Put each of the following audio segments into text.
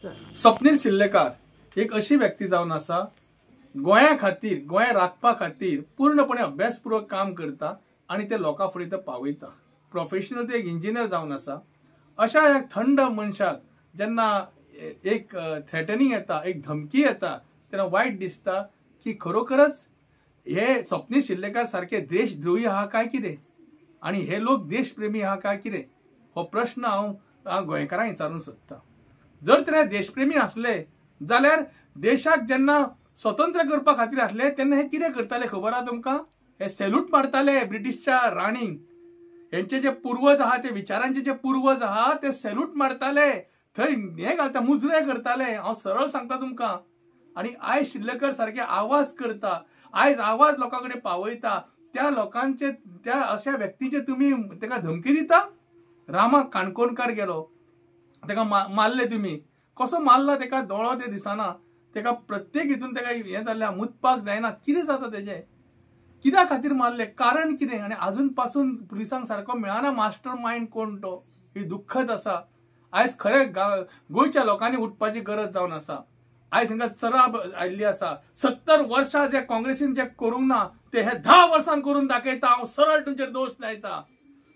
स्वप्नील शिर्लेकार एक अशी व्यक्ती जावन आसा, गोंया खातीर, गोंय राखपा खातीर पूर्णपणे अभ्यासपूर्वक काम करता आनी ते लोकां फुडें ते पावयता. प्रोफेशनल ते एक इंजिनियर जावन आसा. अशा ह्या थंड मनशाक जेन्ना एक थ्रेटनिंग येता, एक धमकी येता, तेन्ना वायट दिसता की खरोखरच हे स्वप्नील शिर्लेकार सारके देशद्रोही आहा काय कितें आनी हे लोक देशप्रेमी आहा काय कितें, हो प्रश्न हांव गोंयकारांक विचारूंक सोदतां. जर तर हे देशप्रेमी आसले जाल्यार देशाक जेन्ना स्वतंत्र करपा खातीर आसले तेन्ना हे कितें करताले खबर आहा तुमकां? हे सॅल्यूट मारताले ब्रिटिशच्या राणीक. हेंचे जे पुर्वज आहा, ते विचारांचे जे पुर्वज आहा ते सॅल्यूट मारताले, थंय हे घालता, मुजरे करताले. हांव सरळ सांगता तुमकां. आनी आयज शिर्लेकर सारके आवाज करता, आयज आवाज लोकां कडेन पावयता, त्या लोकांचे, त्या अशा व्यक्तीचे तुमी ताका धमकी दिता. रामा काणकोणकार गेलो, ताका मारले तुमी. कसो मारला ताका दोळो ते दिसना, ताका प्रत्येक हितून ताका हें जाल्लें, मुतपाक जायना, कितें जाता तेजें, कित्या खातीर मारले, कारण कितें, आनी आजून पासून पुलिसांक सारको मेळना मास्टर मायंड कोण तो. ही दुख्खद आसा. आयज खरें गोंयच्या लोकांनी उठपाची गरज जावन आसा. आयज हांगा चराब आयिल्ली आसा. 70 वर्सां जे काँग्रेसीन जे करूंक ना ते हे 10 वर्सां करून दाखयता. हांव सरळ तुमचेर दोश लायता.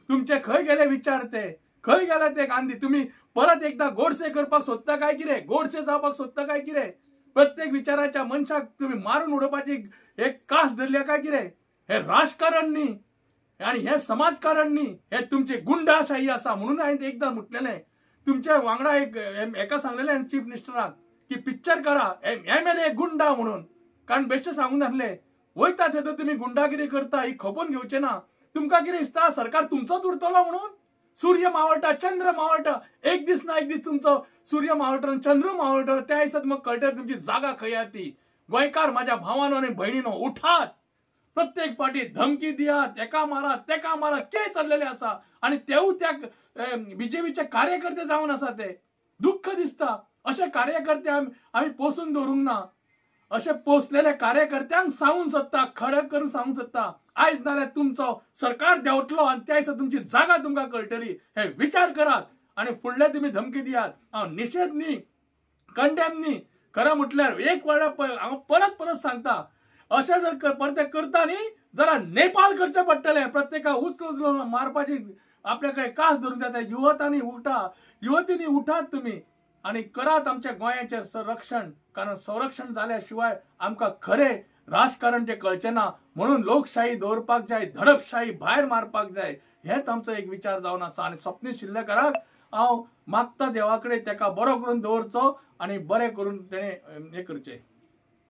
तुमचे खंय गेले विचार, ते खंय गेले ते गांधी? तुमी परत एकदा गोडसे करपाक सोदता काय कितें? गोडसे जावपाक सोदता काय कितें? प्रत्येक विचाराच्या मनशाक तुमी मारून उडोवपाची एक कास धरल्या काय कितें? हे राजकारण न्ही आनी हे समाजकारण न्ही, हे तुमची गुंडाशाही आसा. म्हणून हांवें एकदां म्हटलेलें तुमच्या वांगडा एक एका सांगलेलें चीफ मिनिस्टराक की पिक्चर काडा MLA गुंडा म्हणून. कारण बेश्टे सांगून नासले, वयता थंय तुमी गुंडागिरी करता, ही खपोवन घेवचें ना. तुमकां कितें दिसता सरकार तुमचोच उरतलो म्हणून? सूर्य मावळटा, चंद्र मावळटा, एक दीस ना एक दीस तुमचो सूर्य मावळटलो, चंद्र मावळटलो, त्या दिसात मग कळटलें तुमची जागा खंय आहा ती. गोंयकार माझ्या भावानो आनी भयणीनो, उठात. प्रत्येक फाटी धमकी दियात, एका मारात तेका मारात, कितें चल्लेलें आसा. आनी तेवूय त्या बीजेपीचे कार्यकर्ते जावन आसा. ते दुख्ख दिसता. अशे कार्यकर्ते आमी पोसून दवरूंक ना. अशे पोसलेले कार्यकर्त्यांक सांगूंक सोदता, खरें करून सांगूंक सोदता, आयज नाल्यार तुमचो सरकार देंवतलो आनी त्या दिसा तुमची जागा तुमकां कळटली. हे विचार करात आनी फुडले तुमी धमकी दियात. हांव निशेध न्ही, कंडेम न्ही, खरें म्हटल्यार एक वेळा हांव परत परत सांगता, अशें जर परते करता न्ही जाल्यार नेपाल करचें पडटलें. प्रत्येकाक उचलून उचलून मारपाची आपल्या कडेन कास धरून जाता. युवतांनी उठा, युवतींनी उठात तुमी आनी करात आमच्या गोंयाचें संरक्षण. कारण संरक्षण जाल्या शिवाय आमकां खरें राजकारण तें कळचें ना. म्हणून लोकशाही दवरपाक जाय, धडपशाही भायर मारपाक जाय, हेच आमचो एक विचार जावन आसा. आनी स्वप्नील शिर्लेकाराक हांव मागता देवा कडेन ताका बरो करून दवरचो आनी बरें करून तेणें हें करचें.